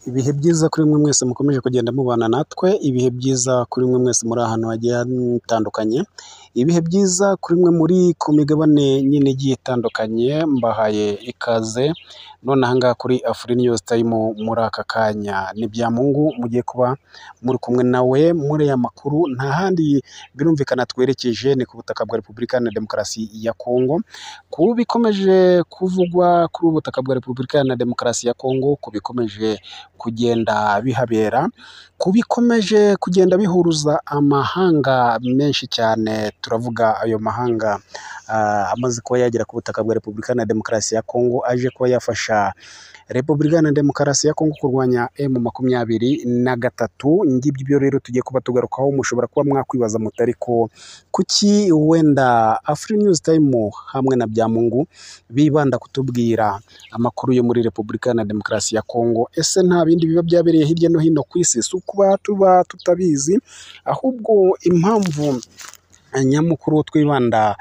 Ibihe byiza kuri mwe mwese mukomeje kugenda mubana natwe, ibihe byiza kuri mwe mwese muri ahantu hagiye hatandukanye, ibihe byiza kuri mwe muri ku migabane nyine igiye itandukanye, mbahaye ikaze none aha ngaha kuri Afri News Time muri aka kanya. Ni Byamungu mugiye kuba muri kumwe nawe muri aya makuru, nta handi birumvikana twerekeje ni ku butaka bwa Repubulika Iharanira Demokarasi ya Kongo, ku bikomeje kuvugwa kuri ubu butaka bwa Repubulika Iharanira Demokarasi ya Kongo, ku bikomeje kugenda bihabera, ku bikomeje kugenda bihuruza amahanga menshi cyane, turavuga ayo mahanga amaze kuba yagera ku butaka bwa Repubulika Iharanira Demokarasi ya Kongo, aje kuba yafasha Repubulika Iharanira Demokarasi ya Kongo kurwanya M23. Ngibyo ibyo rero tugiye kuba tugarukaho, mushobora kuba mwakwibaza muti ariko kuki wenda Afri News Time hamwe na Byamungu bibanda kutubwira amakuru yo muri Repubulika Iharanira Demokarasi ya Kongo? Ese nta bindi biba byabereye hirya no hino ku isi? Si ukuba tuba tutabizi, ahubwo impamvu nyamukuru twibanda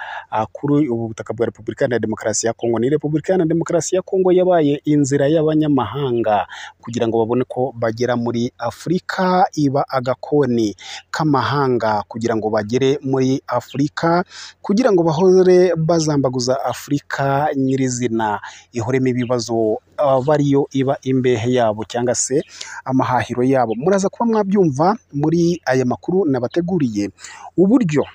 kuri ubu butaka bwa Repubulika Iharanira Demokarasi ya Kongo ni Repubulika Iharanira Demokarasi ya Kongo yabaye inzira y'abanyamahanga kugira ngo babone ko bagera muri Afurika, iba agakoni k'amahanga kugira ngo bagere muri Afurika, kugira ngo bahore bazambaguza Afurika nyirizina ihoremo ibibazo, aba ariyo iba imbehe yabo cyangwa se amahahiro yabo. Muraza kuba mwabyumva muri aya makuru nabateguriye, uburyo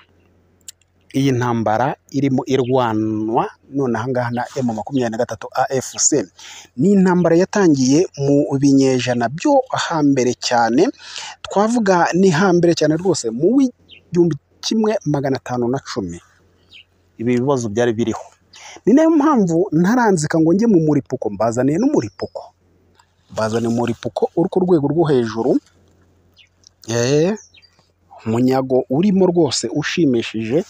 iyi ntambara irimo irwanwa none aha ngaha na M23 AFC. Ni intambara yatangiye mu binyejana byo hambere cyane, twavuga ni hambere cyane rwose, mu 1510 ibi bibazo byari biriho. Ni nayo mpamvu ntaranzika ngo njye mu muripuko, mbazaniye n'umuripuko, mbazaniye umuripuko uri ku rwego rwo hejuru, umunyago urimo rwose ushimishije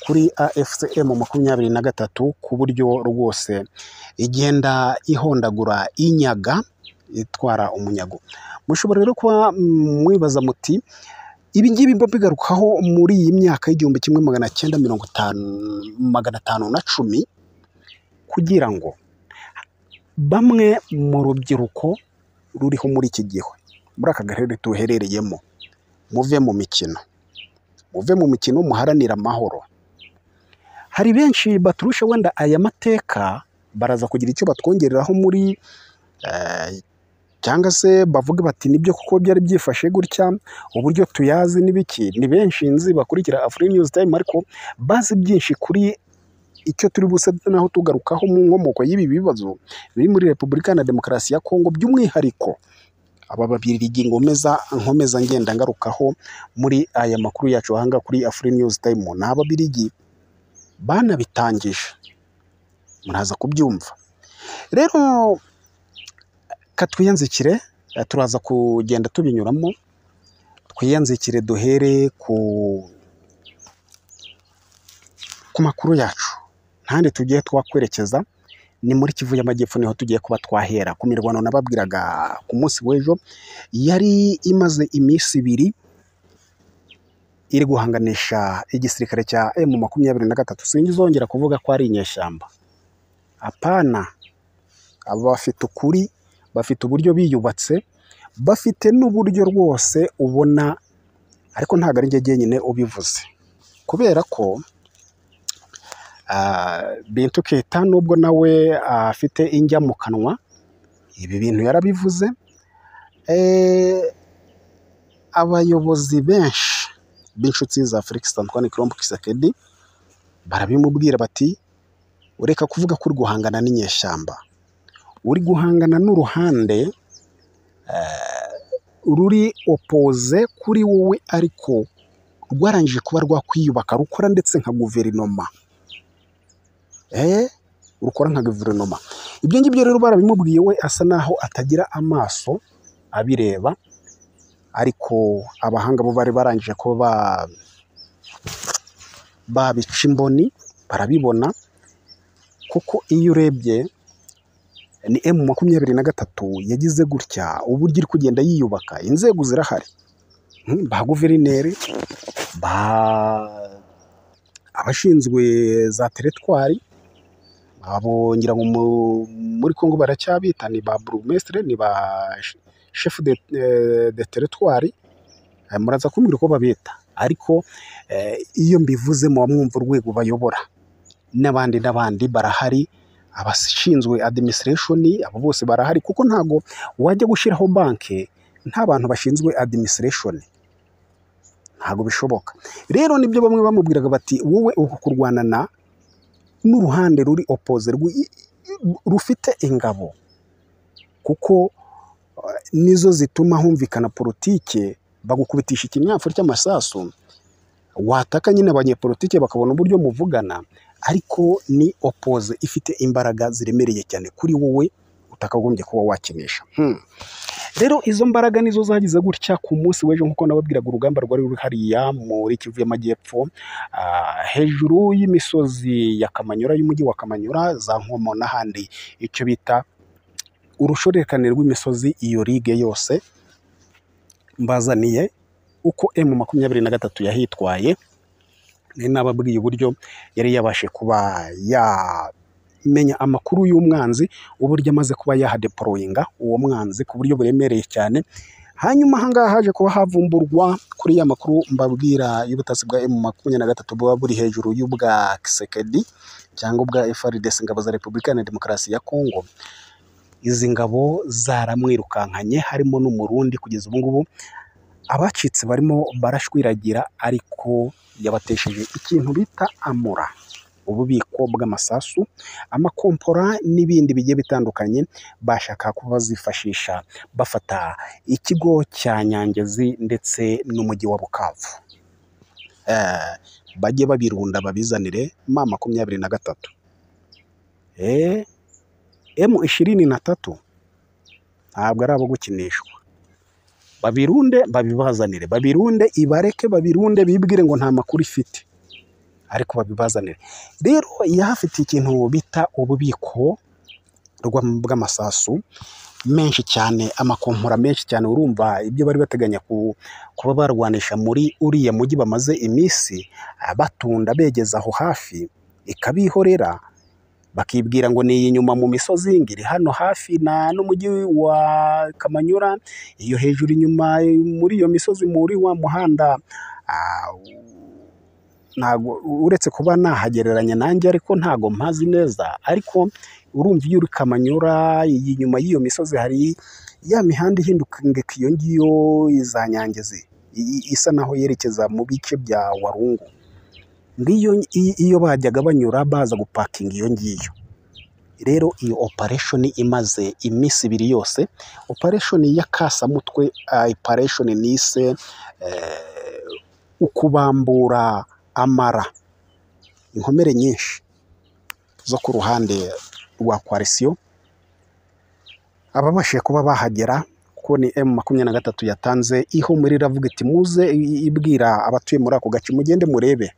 kuri AFC M23, ku buryo rwose igenda ihondagura inyaga itwara umunyago. Mushobora rero kuba mwibaza muti ibi ngibi mba bigarukaho muri iyi myaka y'1950 510, kugira ngo bamwe mu rubyiruko ruriho muri iki gihe, muri aka karere tuherereyemo, muve mu mikino, muve mu mikino, muharanire amahoro. Hari benshi baturusha wenda aya mateka, baraza kugira icyo batwongereraho muri cyangwa se bavuge bati nibyo kuko byari byifashe gutya, uburyo tuyazi n'ibiki. Ni benshi nzi bakurikira Afri News Time ariko bazi byinshi kuri icyo turi buse naho tugarukaho mu nkomoko y'ibi bibazo biri muri Repubulika Iharanira Demokarasi ya Kongo, by'umwihariko aba Babirigi nkomeza ngenda ngarukaho muri aya makuru yacu aha ngaha kuri Afri News Time. Ni Ababirigi banabitangije, muraza kubyumva. Rero katwiyanzikire, turaza kugenda tubinyuramo, twiyanzikire duhere ku makuru yacu. Ntahandi tugiye twakwerekeza ni muri Kivu y'Amajyepfo, niho tugiye kuba twahera ku mirwano nababwiraga ku munsi w'ejo, yari imaze iminsi ibiri iri guhanganisha igisirikare cya M23. Sinzongera kuvuga ko ari inyeshyamba, apana, aba bafite ukuri, bafite uburyo biyubatse, bafite n'uburyo rwose ubona, ariko ntabwo ari njye jyenyine ubivuze, kubera ko Bintu Keita nubwo nawe afite injya mu kanwa, ibi bintu yarabivuze. Abayobozi benshi b'inshuti za Felix Antoine Tshilombo Tshisekedi barabimubwira bati ureka kuvuga ko uri guhangana n'inyeshyamba, uri guhangana n'uruhande ruri opposé kuri wowe, ariko rwarangije kuba rwakwiyubaka, rukora ndetse nka guverinoma, rukora nka guverinoma. Ibyo ngibyo rero barabimubwiye, we asa naho atagira amaso abireba, ariko abahanga bo bari barangije kuba babica imboni, barabibona, kuko iyo urebye ni M23 yagize gutya, uburyo iri kugenda yiyubaka, inzego zirahari, ba guverineri, abashinzwe za teritwari, abo ngira ngo muri Kongo baracyabita ni ba burugumesitire, ni ba chef de territoire, muraza kumbwira uko babita, ariko iyo mbivuze muba mwumva urwego bayobora, n'abandi n'abandi barahari, abashinzwe administration abo bose barahari, kuko ntago wajya gushyiraho banki nta bantu bashinzwe administration, ntago bishoboka. Rero nibyo bamwe bamubwiraga bati wowe uku kurwanana n'uruhande ruri opposé rufite ingabo, kuko nizo zituma humvikana politike, bagukubitisha ikinyafu cy'amasasu, wataka nyine abanyepolitike bakabona uburyo muvugana, ariko ni opposé ifite imbaraga ziremereye cyane kuri wowe utakagombye kuba wakinisha. Rero izo mbaraga nizo zagize gutya ku munsi w'ejo, nk'uko nababwiraga urugamba rwari ruri hariya muri Kivu y'Amajyepfo, hejuru y'imisozi ya Kamanyura, y'umujyi wa Kamanyura, za Nkomo n'ahandi, icyo bita urushorekane rw'imisozi, iyo ligue yose mbazaniye uko M23 yahitwaye. Nari nababwiye uburyo yari yabashe kuba yamenya amakuru y'umwanzi, uburyo amaze kuba yahadeployinga uwo mwanzi ku buryo buremereye cyane. Hanyuma ahangaha haje kuba havumburwa kuri ya makuru mbabwira y'ubutasi bwa M23 buba buri hejuru y'ubwa Kisekedi cyangwa ubwa FARDC, ingabo za Repubulika Iharanira Demokarasi ya Kongo. Izi ngabo zaramwirukankanye, harimo n'Umurundi. Kugeza ubu ngubu abacitse barimo barashwiragira, ariko yabatesheje ikintu bita amura, ububiko bw'amasasu, amakompora n'ibindi bigiye bitandukanye bashaka kuba bazifashisha bafata ikigo cya Nyangezi ndetse n'umujyi wa Bukavu. Bajye babirunda babizanire M23. M23 ntabwo ari abo gukinishwa. Babirunde babibazanire, babirunde ibareke, babirunde bibwire ngo nta makuru ifite, ariko babibazanire. Rero yahafite ikintu bita ububiko bw'amasasu menshi cyane, amakompora menshi cyane. Urumva ibyo bari bateganya kuba barwanisha muri uriya mujyi bamaze iminsi batunda begeza aho hafi, ikabihorera bakibwira ngo ni inyuma mu misozi, ngo iri hano hafi na n'umujyi wa Kamanyura, iyo hejuru inyuma muri iyo misozi muri wa muhanda. Ntago uretse kuba nahagereranya nanjye, ariko ntago mpazi neza, ariko urumva iyo uri Kamanyura inyuma y'iyo misozi hari ya mihanda ihinduka iyo ngiyo za Nyangezi, isa naho yerekeza mu bice bya Warungu. Ngiyo iyo bajyaga banyura baza gupakinga iyo ngiyo. Rero iyo operation imaze iminsi ibiri yose, operation y'akasamutwe, operation nise ukubambura amara, inkomere nyinshi zo ku ruhande rwa coalition, ababashije kuba bahagera, kuko ni M23 yatanze ihumure iravuga iti muze, ibwira abatuye muri ako gace mugende murebe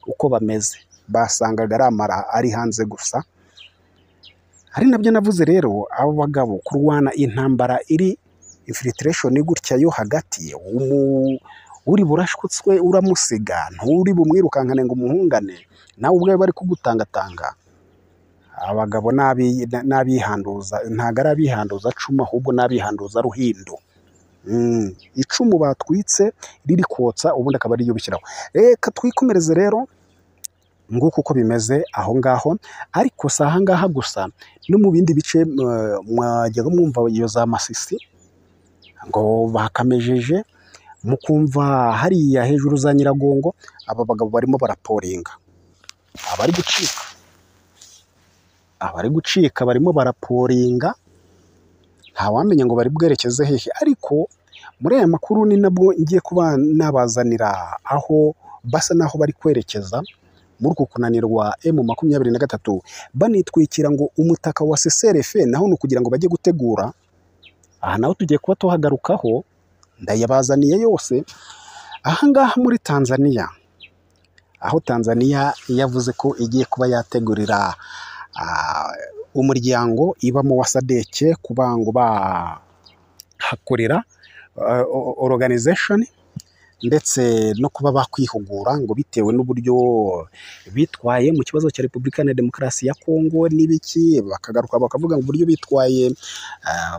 uko bameze. Basangaga ari amara ari hanze gusa. Ari nabyo navuze rero, abo bagabo kurwana intambara iri infiltration gutya yo hagati, uri burashwutswe uramusiga, nturi bumwirukankane ngo umuhungane, nawe ubwawe bari kugutangatanga. Abagabo n'abihanduza, ntago ari abihanduza cumu, ahubwo n'abihanduza ruhindo. Icumu batwitse riri kotsa, ubundi akaba ariyo bishyiraho. Reka twikomereze rero nguko uko bimeze aho ngaho, ariko si aha ngaha gusa, no mu bindi bice mwajyaga mwumva iyo za Masisi ngo bakamejeje, mukumva hariya hejuru za Nyiragongo, aba bagabo barimo baraporinga, abari gucika, abari gucika barimo baraporinga, ntawamenya ngo bari bwerekeze hehe. Ariko muri aya makuru ni nabwo ngiye kuba nabazanira aho basa naho bari kwerekeza muri uku kunanirwa M23, banitwikira ngo umutaka wa CCRF, naho ni ukugira ngo bajye gutegura. Aha naho tugiye kuba tuhagarukaho, ndayabazaniye yose. Aha ngaha muri Tanzania, aho Tanzania yavuze ko igiye kuba yategurira umuryango ibamo wa SADC kuba ngo bahakorera organization, ndetse no kuba bakwihugura ngo bitewe n'uburyo bitwaye mu kibazo cya Repubulika Iharanira Demokarasi ya Kongo n'ibiki, bakagaruka bakavuga ngo uburyo bitwaye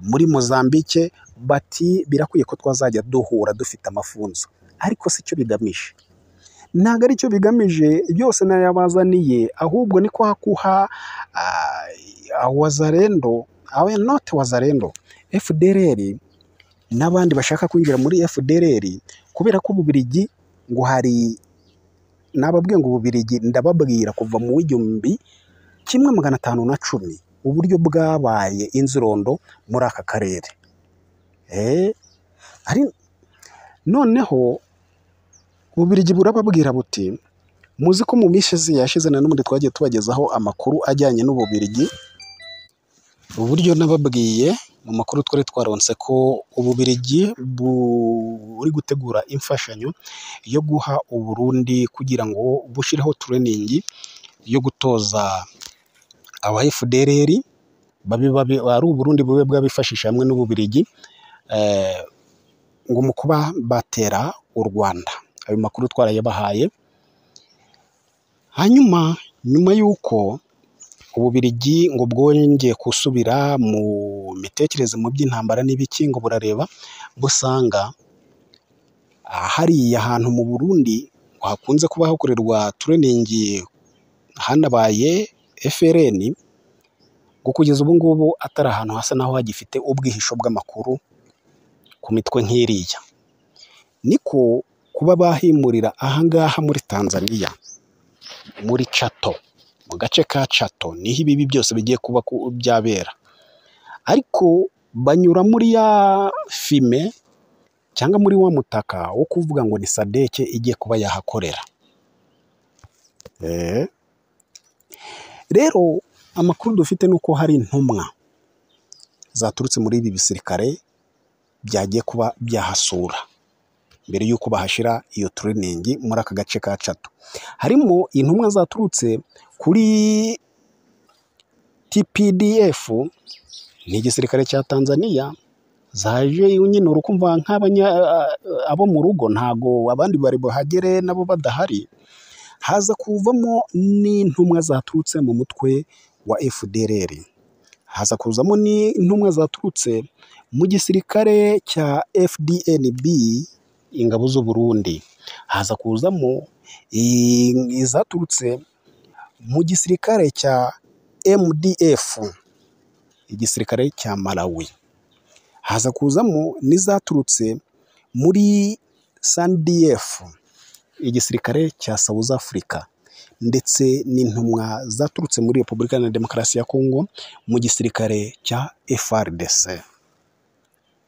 muri Mozambique, Bati birakwiye ko twazajya duhura dufite amafunzo, ariko si cyo bigamije, ntabwo ari cyo bigamije. Byose nayabazaniye, ahubwo ni kwa kuha Wazalendo, not Wazalendo, FDLR n'abandi bashaka kwinjira muri FDLR, kubera ko Ububiligi ngo hari nababwiye ngo Ububiligi, ndababwira kuva mu 1510 uburyo bwabaye inzirondo muri aka karere. Noneho Ububiligi burababwira buti muzi ko mu minsi yashize na n'ubundi twagiye tubagezaho amakuru ajyanye n'Ububiligi, uburyo nababwiye mu makuru twari twaronse ko Ububiligi buri gutegura imfashanyo yo guha Uburundi kugira ngo bushireho training yo gutoza aba FDLR, ari Uburundi bube bwabifashisha hamwe n'Ububiligi ngo mu kuba batera u Rwanda. Ayo makuru twarayabahaye. Hanyuma nyuma y'uko Ububiligi ngo bwongeye gusubira mu mitekerereze mu by'intambara n'ibiki, ngo burareba busanga hariya hantu mu Burundi hakunze kuba hakorerwa training hanabaye FRN, ngo kugeza ubu ngubu atari ahantu hasa naho hagifite ubwihisho bw'amakuru ku mitwe nk'iriya. Niko kuba bahimurira ahangaha muri Tanzania, muri Chato, mu gace ka Chato niho ibibi byose bigiye kuba byabera, ariko banyura muri ya fime cyangwa muri wa mutaka wo kuvuga ngo ni SADC igiye kuba yahakorera. Rero amakuru dufite ni uko hari intumwa zaturutse muri ibi bisirikare byagiye kuba byahasura mbere y'uko bahashyira iyo training muri aka gace ka Chato. Harimo intumwa zaturutse kuri TPDF, ni igisirikare cya Tanzania, zaje nyine urukumva nk'abanya abo mu rugo, ntago abandi bari buhagere nabo badahari. Haza kuvamo n'intumwa zaturutse mu mutwe wa FDLR, haza kuzamo n'intumwa zaturutse mu gisirikare cya FDNB, ingabo z'u Burundi, haza kuzamo izaturutse mu gisirikare cya MDF, igisirikare cya Malawi, haza kuzamo n'izaturutse muri SANDF, igisirikare cya South Africa, ndetse n'intumwa zaturutse muri Repubulika Iharanira Demokarasi ya Kongo mu gisirikare cya FARDC,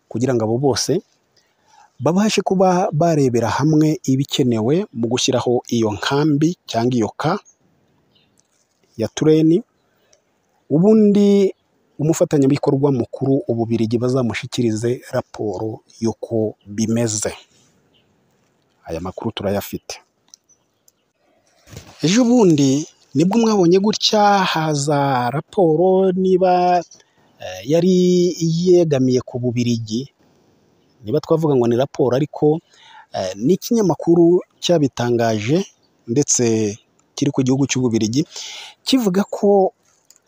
kugira ngo abo bose babashe kuba barebera hamwe ibikenewe mu gushyiraho iyo nkambi cyangwa iyo ka ya tureni. Ubundi umufatanyabikorwa mukuru Ububiligi bazamushyikirize raporo y'uko bimeze. Aya makuru turayafite. Ejo bundi nibwo mwabonye gutya haza raporo, niba yari yegamiye ku Bubiligi, niba twavuga ngo ni raporo, ariko ni ikinyamakuru cyabitangaje ndetse kiri ku gihugu cy'Ububiligi, kivuga ko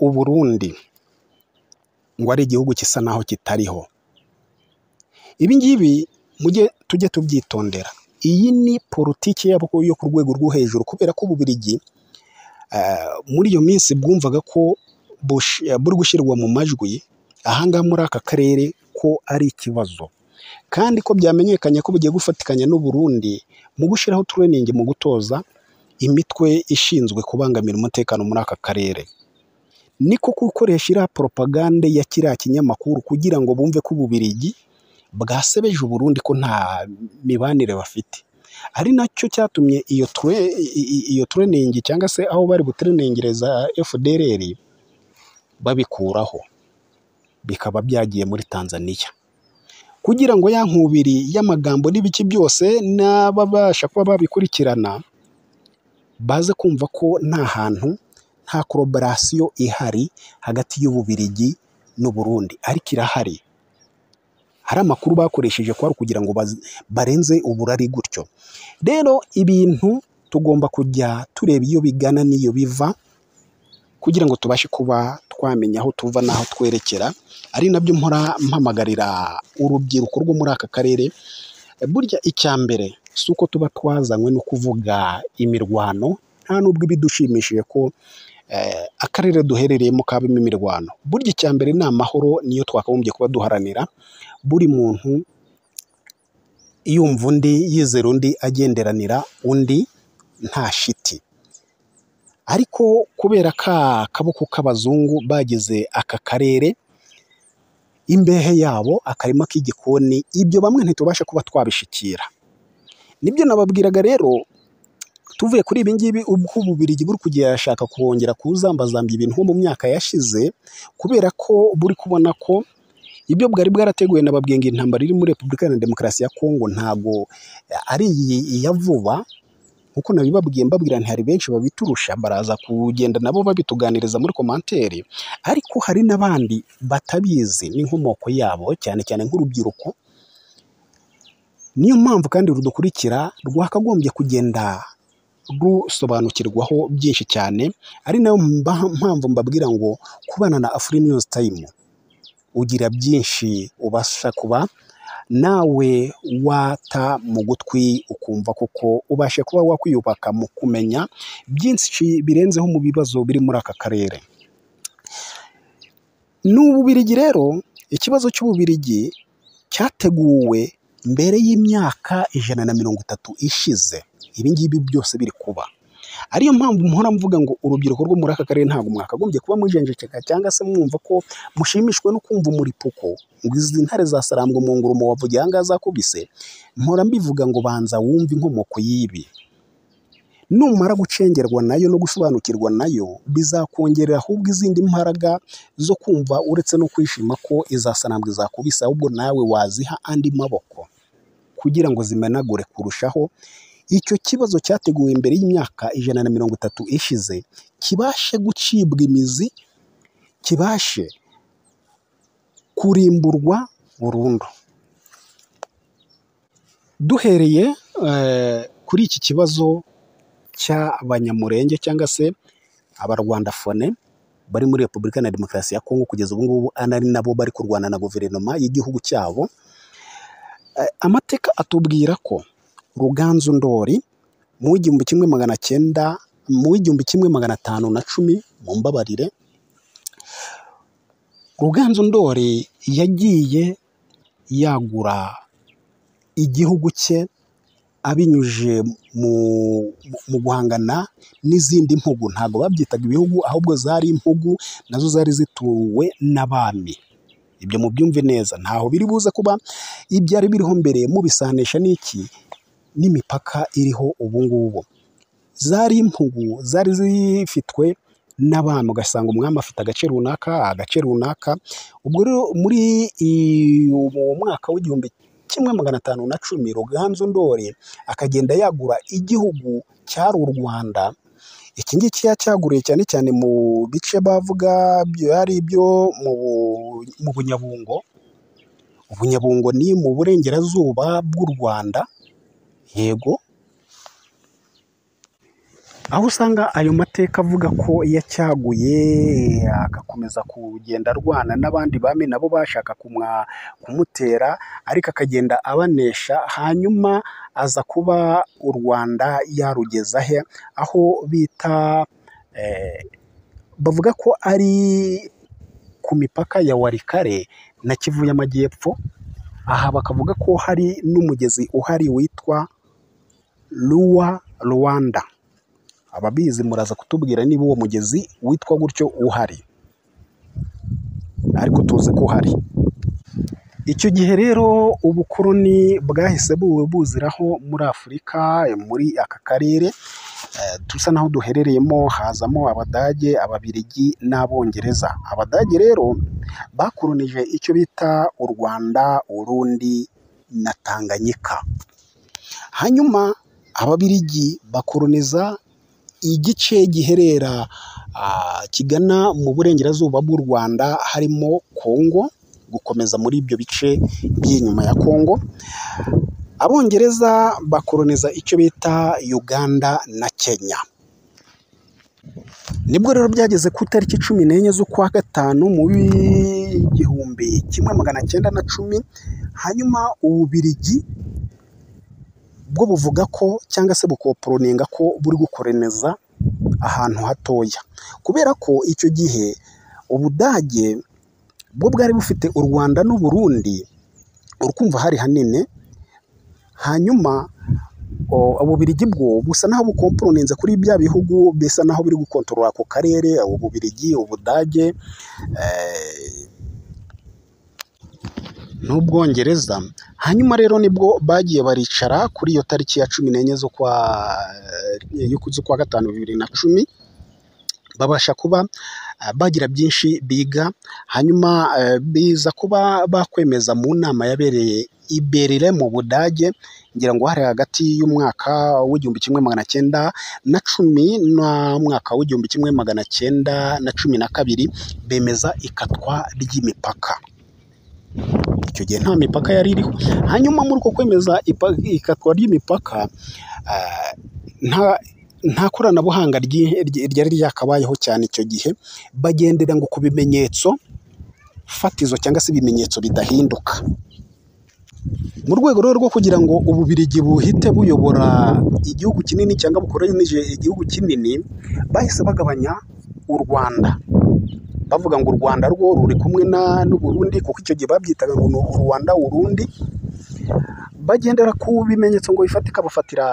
Uburundi ngo ari igihugu gisa naho kitariho. Ibi ngibi mujye tujye tubyitondera. Iyi ni politiki yabo yo ku rwego rwo hejuru, kubera ko Ububiligi muri iyo minsi bwumvaga ko buri gushyirwa mu majwi ahangaha muri aka karere ko ari ikibazo, kandi ko byamenyekanye ko bugiye gufatikanya n'u Burundi mu gushyiraho training mu gutoza imitwe ishinzwe kubangamira umutekano muri aka karere. Niko gukoresha iriya propagande ya kiriya kinyamakuru kugira ngo bumve ko Ububiligi bwasebeje Uburundi ko nta mibanire bafite, ari nacyo cyatumye iyo training cyangwa se aho bari butreningereza FDLR babikuraho, bikaba byagiye muri Tanzania, kugira ngo ya nkubiri y'amagambo n'ibiki byose n'ababasha kuba babikurikirana baze kumva ko nta hantu, nta collaboration ihari hagati y'Ububiligi n'u Burundi, ariko irahari. Hari amakuru bakoresheje kwari kugira ngo barenze uburari gutyo. Rero ibintu tugomba kujya tureba iyo bigana n'iyo biva, kugira ngo tubashe kuba twamenya aho tuva n'aho twerekera, ari nabyo mpora mpamagarira urubyiruko rwo muri aka karere. Burya icya mbere si uko tuba twazanywe no kuvuga imirwano, nta nubwo ibidushimishije ko akarere duherereyemo kabamo imirwano. Burya icya mbere ni amahoro, niyo twakagombye kuba duharanira, buri muntu yumva undi, yizera undi, agenderanira undi nta shiti. Ariko kubera ka kaboko k'abazungu bagize aka karere imbehe yabo, akarima k'igikoni, ibyo bamwe ntitubasha kuba twabishikira. Nibyo nababwiraga rero, tuvuye kuri ibi ngibi, ubwo Ububiligi buri kugera kongera kuzambazambya ibintu nko mu myaka yashize, kubera ko buri kubona ko ibyo bwari bwarateguye. Nababwiye ngo intambara iri muri Repubulika Iharanira Demokarasi ya Kongo ntago ari iya vuba, nkuko nabibabwiye mbabwira nti hari benshi babiturusha, baraza kugenda nabo babituganiriza muri commentaire, ariko hari n'abandi batabizi n'inkomoko yabo, cyane cyane nk'urubyiruko. Niyo mpamvu kandi rudukurikira rwakagombye kugenda rusobanukirwaho byinshi cyane, ari nayo mpamvu mbabwira ngo kubana na Afri News Time ugira byinshi ubasha kuba nawe wata mu gutwi, ukumva koko ubasha kuba wakwiyubaka mu kumenya byinshi birenzeho mu bibazo biri muri aka karere. Ni Ububiligi rero, ikibazo cy'Ububiligi cyateguwe mbere y'imyaka 130 ishize, ibi ngibi byose biri kuba. Ariyo mpamvu mpora mvuga ngo urubyiruko rwo muri aka karere ntabwo mwakagombye kuba mujenjekeka cyangwa se mwumva ko mushimishwe no kumva umuripuko ngo izi ntare za Sarambwe mu ngurumo wavugiye aha ngaha zakubise. Mpora mbivuga ngo banza wumve inkomoko y'ibi, numara gucengerwa nayo no gusobanukirwa nayo bizakongerera ahubwo izindi mbaraga zo kumva, uretse no kwishima ko iza Sarambwe zakubise, ahubwo nawe waziha andi maboko kugira ngo zimenagure kurushaho. Icyo kibazo cyateguwe mbere y'imyaka 130 ishize kibashe gucibwa imizi, kibashe kurimburwa burundu. Duhereye kuri iki kibazo cy'Abanyamurenge cyangwa se Abarwandafone bari muri Repubulika na Demokarasi ya Kongo kugeza ubu ngubu, ari nabo bari kurwana na guverinoma y'igihugu cyabo. Amateka atubwira ko Ruganzu Ndori mu 1900, mu 1510, mumbabarire, Ruganzu Ndori yagiye yagura igihugu cye abinyujije mu guhangana n'izindi mpugu. Ntabwo babyitaga ibihugu, ahubwo zari impugu, nazo zari zituwe n'abami. Ibyo mubyumve neza, ntaho biri buze kuba ibyari biriho mbere mubisanisha n'iki n'imipaka iriho ubu ngubu. Zari impugu zari zifitwe n'abami, ugasanga umwami afite agace runaka, agace runaka. Ubwo rero muri uwo mwaka w'1510 Ruganzu Ndori akagenda yagura igihugu cyari u Rwanda. Iki ngiki yacyaguriye cyane cyane mu bice bavuga byari ibyo mu Bunyabungo. Ubunyabungo ni mu burengerazuba bw'u Rwanda, yego, aho usanga ayo mateka avuga ko yacyaguye agakomeza kugenda arwana n'abandi bami nabo bashaka kumutera, ariko akagenda abanesha, hanyuma aza kuba u Rwanda yarugeza he, aho bita bavuga ko ari ku mipaka ya Warikare na Kivu y'Amajyepfo. Aha bakavuga ko hari n'umugezi uhari witwa Ruwa Rwanda. Ababizi muraza kutubwira niba uwo mugezi witwa gutyo uhari, ariko tuzi ko uhari. Icyo gihe rero ubukoloni bwahise buziraho muri Afurika, muri aka karere dusa naho duherereyemo, hazamo Abadage, Ababiligi n'Abongereza. Abadage rero bakolonije icyo bita u Rwanda, Urundi na Tanganyika. Hanyuma Ababiligi bakoloniza igice giherera kigana mu burengerazuba bw'u Rwanda, harimo Kongo, gukomeza muri ibyo bice by'inyuma ya Kongo. Abongereza bakoloniza icyo bita Uganda na Kenya. Nibwo rero byageze ku itariki 14 z'ukwa gatanu mu 1910, hanyuma Ububirigi bwo buvuga ko cyangwa se bukoporoninga ko buri gukoroneza ahantu hatoya, kubera ko icyo gihe Ubudage bwo bwari bufite u Rwanda n'u Burundi, urukumva hari hanini. Hanyuma Ububirigi bwo busa naho bukomporoninze kuri bya bihugu bisa naho biri gukontorora ako karere, Ububirigi, Ubudage n'Ubwongereza. Hanyuma rero nibwo bagiye baricara kuri iyo tariki ya 14 z'ukwa gatanu 2010, babasha kuba bagira byinshi biga. Hanyuma biza kuba bakwemeza mu nama yabereye i Berlin mu Budage, ngira ngo hari hagati y'umwaka w'1910 n'umwaka w'1912, bemeza ikatwa ry'imipaka. Icyo gihe nta mipaka yari iriho. Hanyuma muri uko kwemeza ikatwa ry'imipaka, nta koranabuhanga ryari ryakabayeho cyane icyo gihe, bagendera ngo ku bimenyetso fatizo cyangwa se ibimenyetso bidahinduka. Mu rwego rero rwo kugira ngo Ububirigi buhite buyobora igihugu kinini cyangwa bukoronije igihugu kinini, bahise bagabanya u Rwanda, bavuga ngo u Rwanda rwo ruri kumwe n'u Burundi, kuko icyo gihe babyitaga ngo ni u Rwanda Urundi. Bagendera ku bimenyetso ngo bifatika, bafatira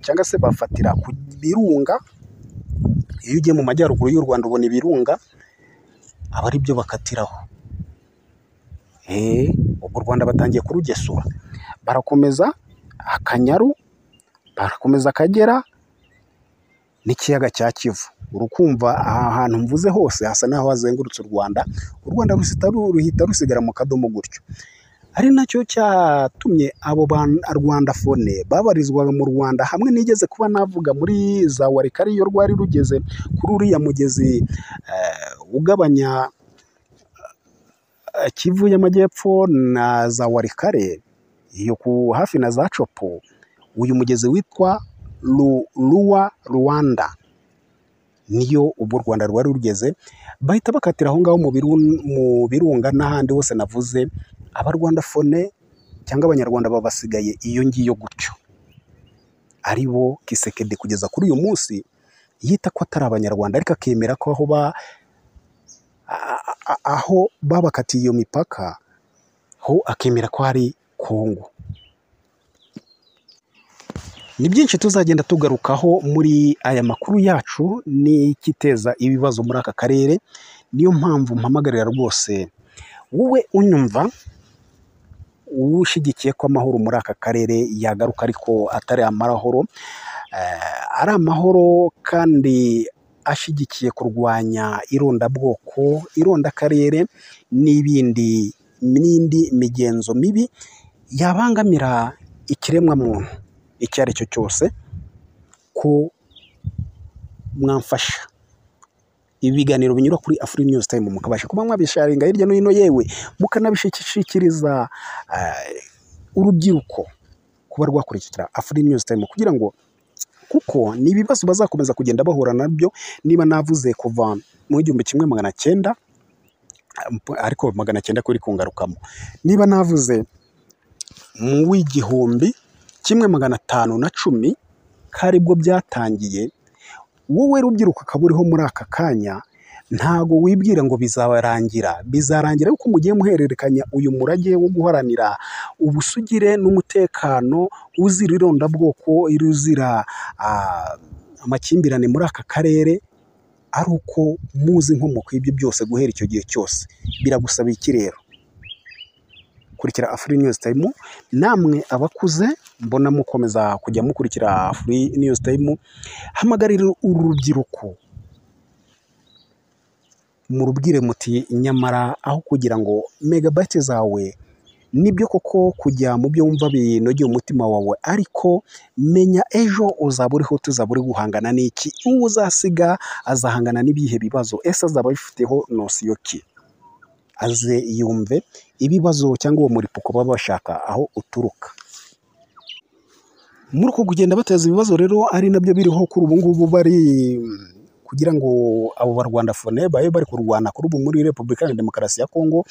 cyangwa se bafatira ku birunga. Iyo ugiye mu majyaruguru y'u Rwanda ubona ibirunga, aba ari byo bakatiraho. Ubwo u Rwanda batangiye kurugesura, barakomeza Akanyaru, barakomeza Akagera n'ikiyaga cya Kivu. Urukumva aha hantu mvuze hose hasa naho hazengurutse u Rwanda. U Rwanda ruhita rusigara mu kadomo gutyo. Ari nacyo cyatumye abo Rwandafone babarizwaga mu Rwanda, hamwe nigeze kuba navuga muri za Warikari, iyo rwari rugeze kuri uriya mugezi ugabanya Kivu y'Amajyepfo na za Warikare, iyo ku hafi na za Copo, uyu mugezi witwa Ruwa Rwanda, niyo ubwo u Rwanda rwari rugeze. Bahita bakatira aho ngaho mu birunga n'ahandi hose navuze. Abarwandafone cyangwa Abanyarwanda babasigaye iyo ngiyo gutyo, ari bo Kisekedi kugeza kuri uyu munsi yita ko atari Abanyarwanda, ariko akemera ko aho babakatiye iyo mipaka ho akemera ko ari Kongo. Ni byinshi tuzagenda tugarukaho muri aya makuru yacu n'ikiteza ibibazo muri aka karere. Niyo mpamvu mpamagarira rwose wowe unyumva ushyigikiye ko amahoro muri aka karere yagaruka, ariko atari amahoro, ari amahoro kandi ashyigikiye kurwanya irondabwoko, irondakarere n'ibindi n'indi migenzo mibi yabangamira ikiremwamuntu icyo ari cyo cyose, ko mwamfasha ibi biganiro binyura kuri Afri News Time mukabasha kuba mwabisharinga hirya no hino, yewe mukanabishikiriza urubyiruko kuba rwakurikira Afri News Time, kugira ngo kuko ni ibibazo bazakomeza kugenda bahura nabyo. Niba navuze kuva mu 1900, ariko 900 kuri kungarukamo, niba navuze mu 1510 karibwo byatangiye, wowe rubyiruko akaba uriho muri aka kanya, ntago wibwira ngo bizarangira. Bizarangira yuko mugiye muhererekanya uyu murage wo guharanira ubusugire n'umutekano uzira irondabwoko, uzira amakimbirane muri aka karere, ari uko muzi inkomoko y'ibyo byose guhera icyo gihe cyose. Biragusaba iki rero? Kurikira Afri News Time. Namwe abakuze mbona mukomeza kujya mukurikira Afri News Time, hamagarira uru rubyiruko murubwire muti nyamara aho kugira ngo megabyte zawe nibyo koko kujya mu byo wumva binogeye umutima wawe, ariko menya ejo uzaba uriho, tuzaba uri guhangana n'iki, uwo uzasiga azahangana n'ibihe bibazo, ese azaba abifiteho nosiyo ki? Aze yumve ibibazo cyangwa uwo muripuko baba bashaka aho uturuka. Muri uko kugenda bateza ibibazo rero, ari nabyo biriho kuri ubu ngubu bari kugira ngo abo barwandafone babe bari kurwana kuri ubu muri Repubulika ya Demokarasi ya Kongo,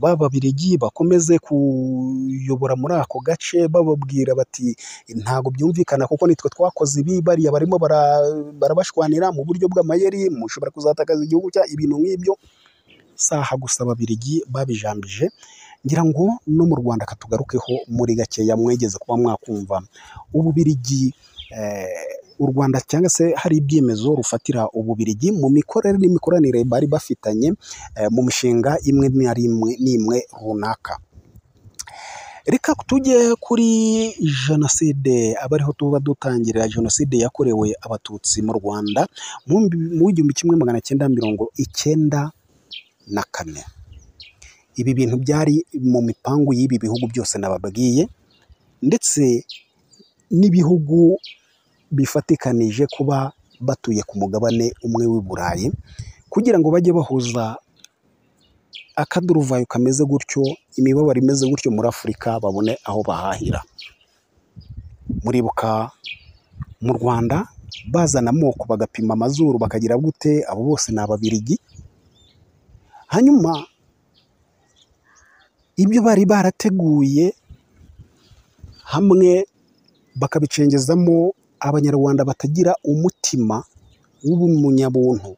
b'Ababiligi bakomeze kuyobora muri ako gace, bababwira bati ntabwo byumvikana kuko nitwe twakoze ibi, bariya barimo barabashwanira mu buryo bw'amayeri, mushobora kuzatakaza igihugu cya ibintu nk'ibyo. Saha gusa Ababiligi babijambije, ngira ngo no mu Rwanda katugarukeho muri gakeya, mwegeze kuba mwakumva Ububirigi, u Rwanda cyangwa se hari ibyemezo rufatira Ububirigi mu mikorere n'imikoranire bari bafitanye mu mishinga imwe n'imwe runaka. Reka tujye kuri jenoside, abariho tuba dutangira jenoside yakorewe Abatutsi mu Rwanda mu 1994. Ibi bintu byari mu mipangu y'ibi bihugu byose nababwiye, ndetse n'ibihugu bifatikanije kuba batuye ku mugabane umwe w'i Burayi, kugira ngo bajye bahuza akaduruvayo kameze gutyo, imibabaro imeze gutyo muri Afurika, babone aho bahahira. Muribuka mu Rwanda bazana amoko bagapima amazuru bakagira gute, abo bose ni Ababiligi. Hanyuma ibyo bari barateguye hamwe bakabicengezamo Abanyarwanda batagira umutima w'ubunyabuntu,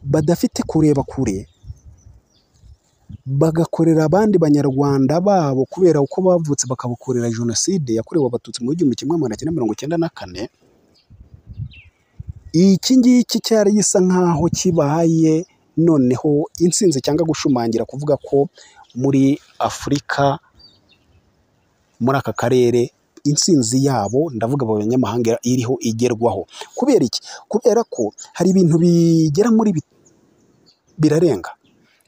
badafite kureba kure, bagakorera abandi Banyarwanda babo kubera uko bavutse, bakabakorera jenoside yakorewe Abatutsi mu 1994. Iki ngiki cyari gisa nkaho kibaye noneho intsinzi cyangwa gushumangira kuvuga ko muri Afurika, muri aka karere, intsinzi yabo, ndavuga abo banyamahanga, iriho igerwaho. Kubera iki? Kubera ko hari ibintu bigera muri birarenga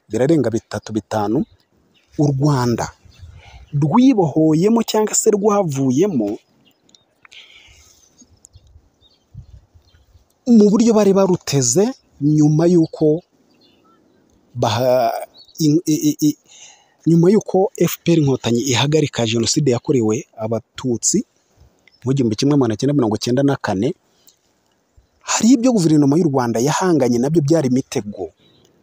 3 5 u Rwanda rwibohoyemo cyangwa se rwavuyemo mu buryo bari baruteze nyuma y'uko nyuma y'uko FPR Inkotanyi ihagarika jenoside yakorewe Abatutsi mu 1994. Hari ibyo guverinoma y'u Rwanda yahanganye nabyo byari imitego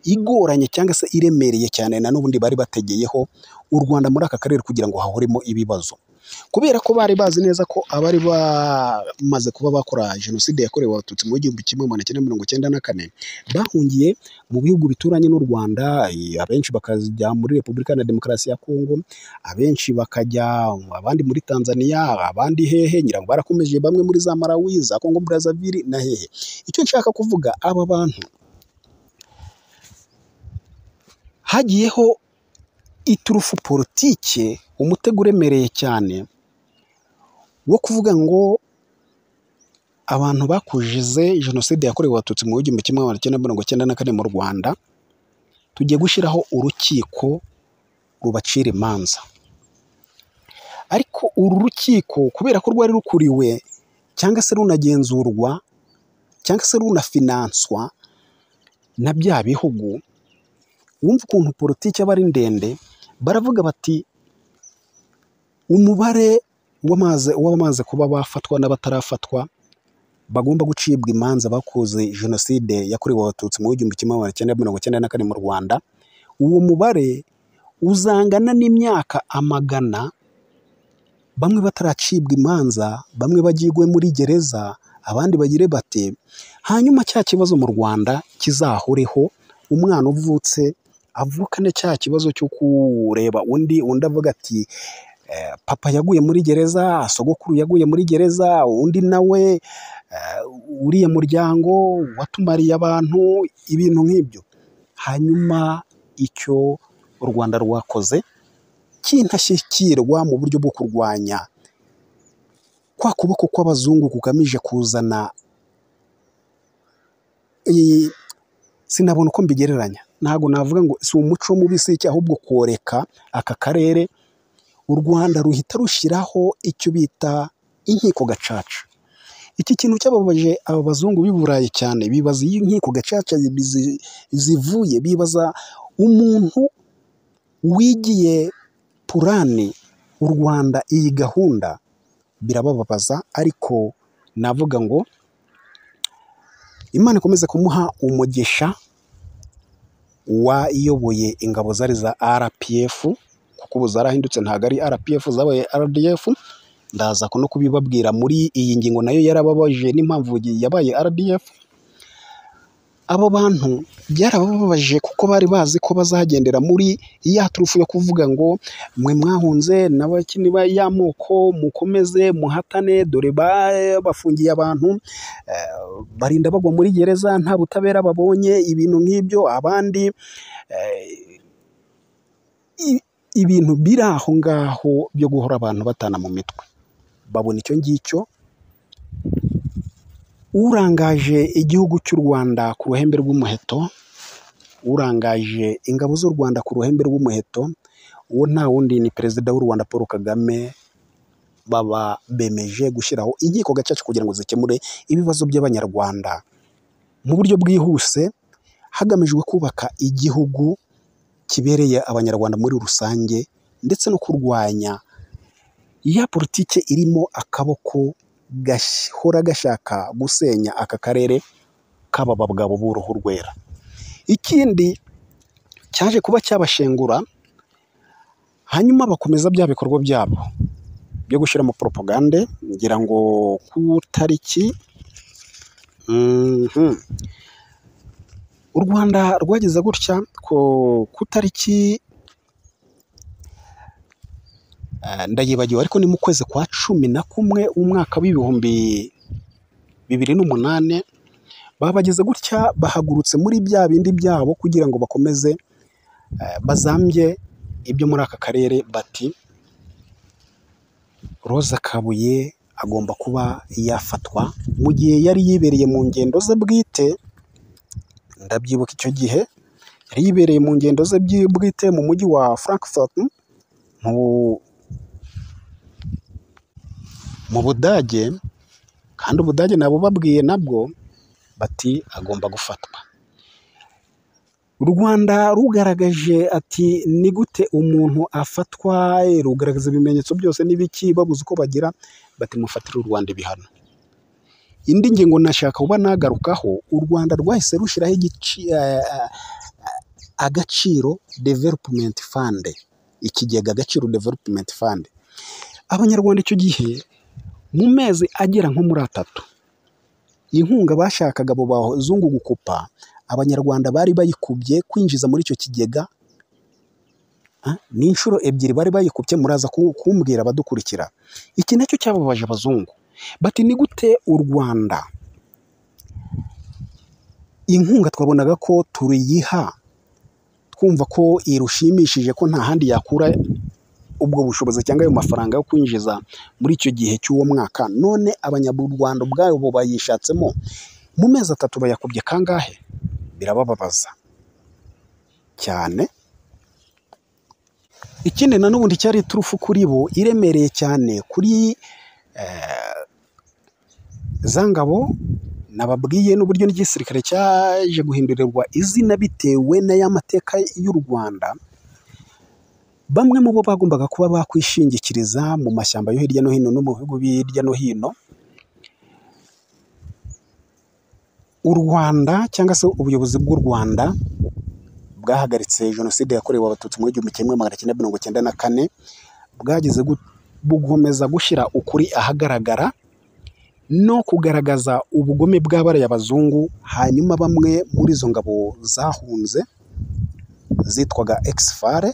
igoranye cyangwa se iremereye cyane, na n'ubundi bari bategeyeho u Rwanda muri aka karere kugira ngo hahoremo ibibazo, kubera ko bari bazi neza ko abari bamaze kuba bakora jenoside yakorewe Abatutsi mu 1994 bahungiye mu bihugu bituranye n'u Rwanda, abenshi bakajya muri Repubulika ya Demokarasi ya Kongo, abenshi bakajya abandi muri Tanzania, abandi hehe, ngira ngo barakomeje bamwe muri za Malawi, za Kongo Brazzaville na hehe. Icyo nshaka kuvuga, aba bantu hagiyeho iturufu politike, umutego uremereye cyane wo kuvuga ngo abantu bakujize jenoside yakorewe Abatutsi mu 1994 mu Rwanda, tugiye gushyiraho urukiko rubacira imanza. Ariko uru rukiko kubera ko rwari rukuriwe cyangwa se runagenzurwa cyangwa se runafinanswa na bya bihugu, wumva ukuntu politiki aba ari ndende, baravuga bati umubare w'abamaze kuba bafatwa n'abatarafatwa bagomba gucibwa imanza bakoze jenoside yakorewe Abatutsi mu 1994 mu Rwanda, uwo mubare uzangana n'imyaka amagana bamwe bataracibwa imanza, bamwe bagigwe muri gereza, abandi bagire bate. Hanyuma cya kibazo mu Rwanda kizahoreho, umwana uvutse avukane cya kibazo cyo kureba undi avuga ati papa yaguye muri gereza, sogokuru yaguye muri gereza, undi nawe uriya muryango watumariye abantu, ibintu nk'ibyo. Hanyuma icyo u Rwanda rwakoze cy'intashyikirwa mu buryo bwo kurwanya kwa kuboko kw'abazungu kugamije kuzana, sinabona uko mbigereranya, ntabwo navuga ngo si umuco mubi si iki, ahubwo koreka aka karere. U Rwanda ruhita rushyiraho icyo bita inkiko gacaca. Iki kintu cyababaje aba bazungu b'i Burayi cyane, bibaza iyi nkiko gacaca zivuye, bibaza umuntu wigiye purani u Rwanda iyi gahunda, birabababaza. Ariko navuga ngo Imana ikomeze kumuha umugisha, wayoboye ingabo zari za RPF, kuko ubu zarahindutse ntabwo ari RPF zabaye RDF. Ndaza no kubibabwira muri iyi ngingo, nayo yarababaje n'impamvu yabaye RDF. Abo bantu byarabababaje kuko bari bazi ko bazagendera muri ya turufu yo kuvuga ngo mwe mwahunze n'abakini ba y'amoko mukomeze muhatane, dore bafungiye abantu barinda bagwa muri gereza nta butabera babonye, ibintu nk'ibyo. Abandi ibintu biri aho ngaho byo guhora abantu batana mu mitwe, babona icyo ngicyo. Urangaje igihugu cy'u Rwanda ku ruhembe rw'umuheto, urangaje ingabo z'u Rwanda ku ruhembe rw'umuheto, uwo nta wundi ni Perezida w'u Rwanda Paul Kagame. Baba bemeje gushyiraho inkiko gacaca kugira ngo zikemure ibibazo by'Abanyarwanda mu buryo bwihuse, hagamijwe kubaka igihugu kibereye Abanyarwanda muri rusange, ndetse no kurwanya ya politike irimo akaboko gahora gashaka gusenya aka karere k'aba bagabo b'uruhu rwera. Ikindi cyaje kuba cyabashengura, hanyuma bakomeza bya bikorwa byabo byo gushyiramo propagande. Ngira ngo ku tariki u Rwanda rwageze gutya ku tariki ndayibagiwe, ariko ni mu kwezi kwa 11 umwaka w'2008, babageze gutya bahagurutse muri bya bindi byabo kugira ngo bakomeze bazambye ibyo muri aka karere, bati Roza Kabuye agomba kuba yafatwa mu gihe yari yibereye mu ngendo ze bwite. Ndabyibuka icyo gihe yari yibereye mu ngendo ze bwite mu mujyi wa Frankfurt mu Budage, kandi Ubudage nabo babwiye nabwo bati agomba gufatwa. U Rwanda rugaragaje ati ni gute umuntu afatwa, rugaragaza ibimenyetso byose n'ibiki, babuze uko bagira, bati mufatire u Rwanda ibihano. Indi ngingo nashaka kuba nagarukaho, u Rwanda rwahise rushyiraho Agaciro Development Fund, ikigega Agaciro Development Fund. Abanyarwanda icyo gihe mu mezi agera nko muri 3, inkunga bashakaga abo bazungu gukupa, Abanyarwanda bari bayikubye kwinjiza muri icyo kigega ni inshuro 2 bari bayikubye. Muraza kumbwira abadukurikira. Iki nacyo cyababaje abazungu, bati ni gute u Rwanda inkunga twabonaga ko turiyiha twumva ko irushimishije, ko nta handi yakura ubwo bushobozi cyangwa ayo mafaranga yo kwinjiza muri icyo gihe cy'uwo mwaka, none Abanyarwanda ubwabo bayishatsemo mu mezi 3 bayakubye kangahe? Birabababaza cyane. Ikindi na n'ubundi cyari iturufu kuri bo iremereye cyane kuri za ngabo nababwiye, n'uburyo n'igisirikare cyaje guhindurirwa izina bitewe n'aya mateka y'u Rwanda. Bamwe mu bo bagombaga kuba bakwishingikiriza mu mashyamba yo hirya no hino no mu bihugu hirya no hino, u Rwanda cyangwa se ubuyobozi bw'u Rwanda bwahagaritse jenoside yakorewe Abatutsi mu 1994, bwageze bukomeza gushyira ukuri ahagaragara no kugaragaza ubugome bw'abariya abazungu. Hanyuma bamwe muri izo ngabo zahunze zitwaga Ex-FAR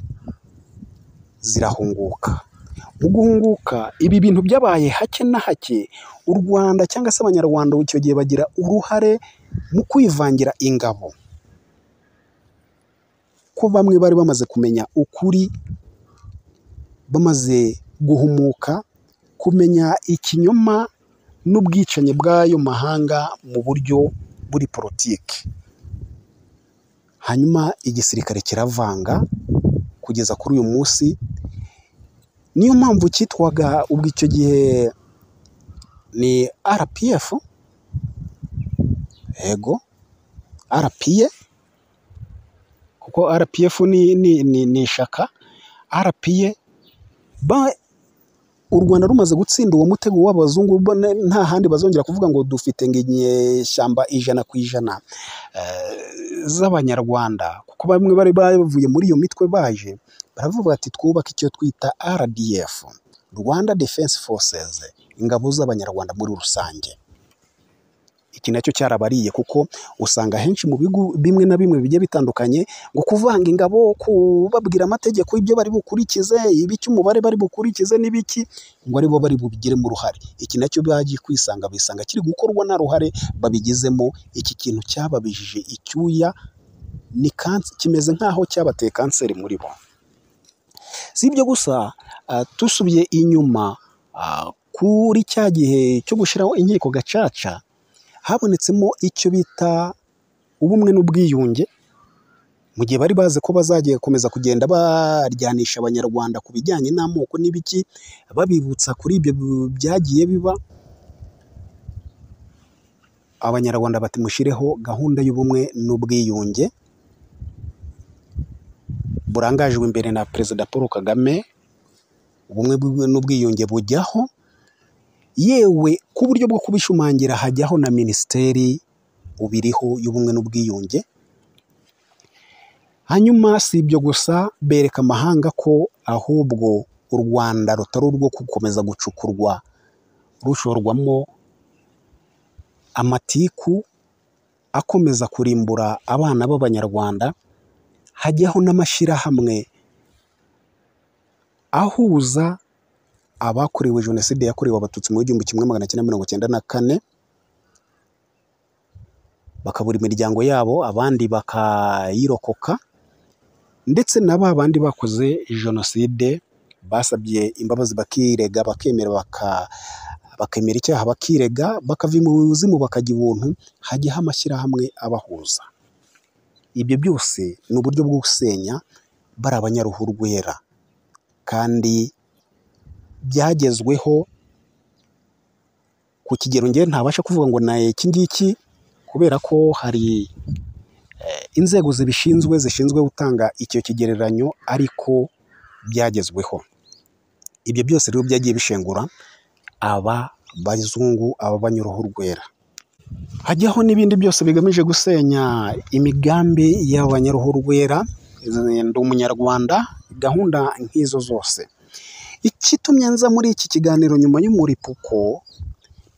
zirahunguka. Mu guhunguka ibi bintu byabaye hake na hake, u Rwanda cyangwa se Abanyarwanda icyo gihe bagira uruhare mu kwivangira ingabo, ko bamwe bari bamaze kumenya ukuri, bamaze guhumuka, kumenya ikinyoma n'ubwicanyi bw'ayo mahanga mu buryo buri politiki. Hanyuma igisirikare kiravanga kugeza kuri uyu munsi. Niyo mpamvu cyitwaga ubwo icyo gihe ni RPF, yego RPA, kuko RPF ni ishaka RPA. U Rwanda rumaze gutsinda uwo mutego w'abazungu, nta handi bazongera kuvuga ngo dufite ngo inyeshyamba 100% z'Abanyarwanda, kuko bamwe bari bavuye muri iyo mitwe baje baravuga bati twubake icyo twita RDF, Rwanda Defense Forces, ingabo z'Abanyarwanda muri rusange. Iki nacyo cyarabariye, kuko usanga henshi mu bigo bimwe na bimwe bigiye bitandukanye ngo kuvanga ingabo, kubabwira amategeko ibyo bari bukurikize, ibiki umubare bari bukurikize n'ibiki, ngo aribo bari bubigiremo uruhare. Iki nacyo bagiye kwisanga bisanga kiri gukorwa nta ruhare babigizemo. Iki kintu cyababijije icyuya, ni kimeze nk'aho cyabateye kanseri muri bo. Si ibyo gusa, dusubiye inyuma kuri cya gihe cyo gushyiraho inkiko gacaca, habonetsemo icyo bita ubumwe n'ubwiyunge, mu gihe bari bazi ko bazagiye gukomeza kugenda baryanisha Abanyarwanda ku bijyanye n'amoko n'ibiki, babibutsa kuri ibyo byagiye biba. Abanyarwanda bati mushireho gahunda y'ubumwe n'ubwiyunge burangajwe imbere na Perezida Paul Kagame. Ubumwe n'ubwiyunge bujyaho, yewe ku buryo bwo kubishumangira hajyaho na minisiteri ubiriho y'ubumwe n'ubwiyunge. Hanyuma si ibyo gusa, bereka amahanga ko ahubwo u Rwanda rutari urwo gukomeza gucukurwa rushorwamo amatiku akomeza kurimbura abana b'Abanyarwanda. Hajyaho n'amashyirahamwe ahuza abakorewe Jenoside yakorewe Abatutsi mu 1994, bakabura imiryango yabo, abandi bakayirokoka, ndetse na ba bandi bakoze Jenoside basabye imbabazi bakirega, bakemera bakemera icyaha bakirega, bakava mu buzimu bakajya ubuntu. Hajyaho amashyirahamwe abahuza. Ibyo byose ni uburyo bwo gusenya bari abanyaruhu rwera, kandi byagezweho ku kigero ngewe ntabasha kuvuga ngo na iki ngiki, kubera ko hari inzego zibishinzwe zishinzwe gutanga icyo kigereranyo, ariko byagezweho. Ibyo byose rero byagiye bishengura aba bazungu, aba banyaruhu rwera. Hajyaho n'ibindi byose bigamije gusenya imigambi y'abanyaruhu rwera, ndi umunyarwanda, gahunda nk'izo zose. Ikitumye nza muri iki kiganiro nyuma y'umuripuko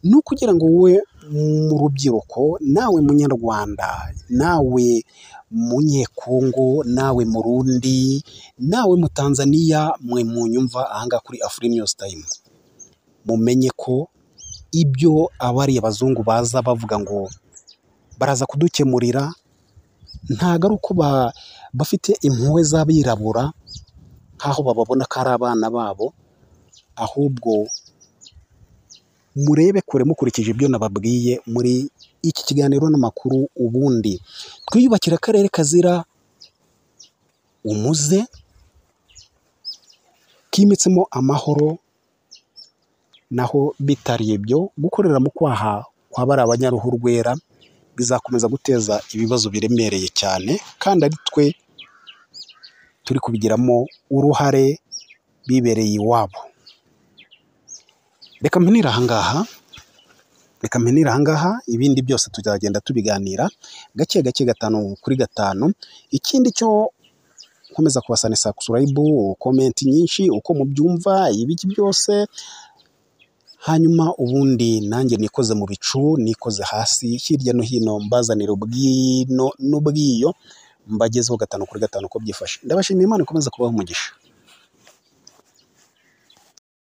ni ukugira ngo wowe mu rubyiruko, nawe munyarwanda, nawe munyekongo, nawe murundi, nawe mutanzaniya, mwe munyumva ahangaha kuri Afri News Time, mumenye ko ibyo abariya abazungu baza bavuga ngo baraza kudukemurira, ntago ari uko bafite impuhwe z'abirabura nk'aho bababona ko ari abana babo, ahubwo murebe kure mukurikije ibyo nababwiye muri iki kiganiro n'amakuru. Ubundi twiyubakira akarere kazira umuze, kimitsemo amahoro. Naho bitari ibyo, gukorera mu kwaha kwa bari abanyaruhu rwera bizakomeza guteza ibibazo biremereye cyane, kandi ari twe turi kubigiramo uruhare bibereye iwabo. Reka mpinire ahangaha, reka mpinire ahangaha, ibindi byose tuzagenda tubiganira gake gake, 5 kuri 5. Ikindi cyo nkomeza kubasana subscribe, comment nyinshi uko mubyumva ibiki byose, hanyuma ubundi nanjye nikoze mu bicu, nikoze hasi hirya no hino, mbazanira ubwino n'ubwiyo, mbagezeho 5 kuri 5 uko byifashe. Ndabashimiye, Imana ikomeza kubaha umugisha.